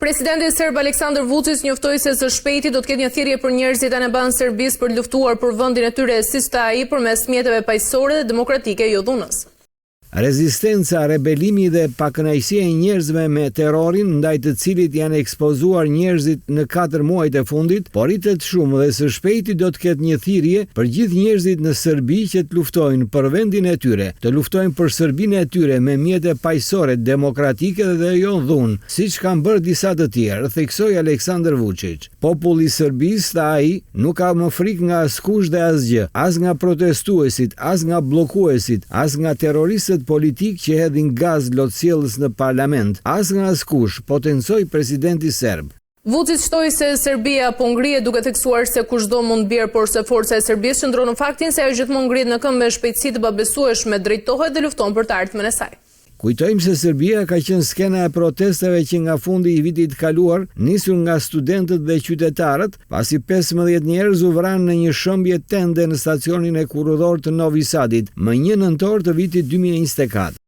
Presidenti serb Aleksandar Vuçiç njoftoi se së shpejti do të ketë një thirrje për njerëzit anembanë Serbisë për të luftuar për vendin e tyre, siç tha ai, përmes mjeteve paqësore dhe demokratike jo dhunës. Rezistenca, rebelimi dhe pakënaqësia e njerëzve me terrorin ndaj të cilit janë ekspozuar njerëzit në katër muajt e fundit, po rritet shumë dhe së shpejti do të ketë një thirrje për gjithë njerëzit në Serbi që të luftojnë për vendin e tyre, të luftojnë për Serbinë e tyre me mjete paqësore, demokratike dhe jo dhunë, siç kanë bërë disa të tjerë, theksoi Aleksandar Vuçiç. Populli i Serbisë, tha ai, nuk ka më frikë nga askush dhe asgjë, as nga protestuesit, as nga bllokuesit, as nga terroristët politikë që hedhin gaz lotsjellës në parlament, as nga askush, potencoi presidenti serb. Vuçiç shtoi se Serbia po ngrihet duke theksuar se kushdo mund të bjerë, por se forca e Serbisë qëndron në faktin se ajo gjithmonë ngrihet në këmbë me shpejtësi të pabesueshme, drejtohet dhe lufton për të ardhmen e saj. Kujtojmë se Serbia ka qenë skena e protestave që nga fundi i vitit të kaluar, nisur nga studentët dhe qytetarët, pasi 15 njerëz u vranë në një shembje tende në stacionin hekurudhor të Novi Sadit, më 1 nëntor të vitit 2024.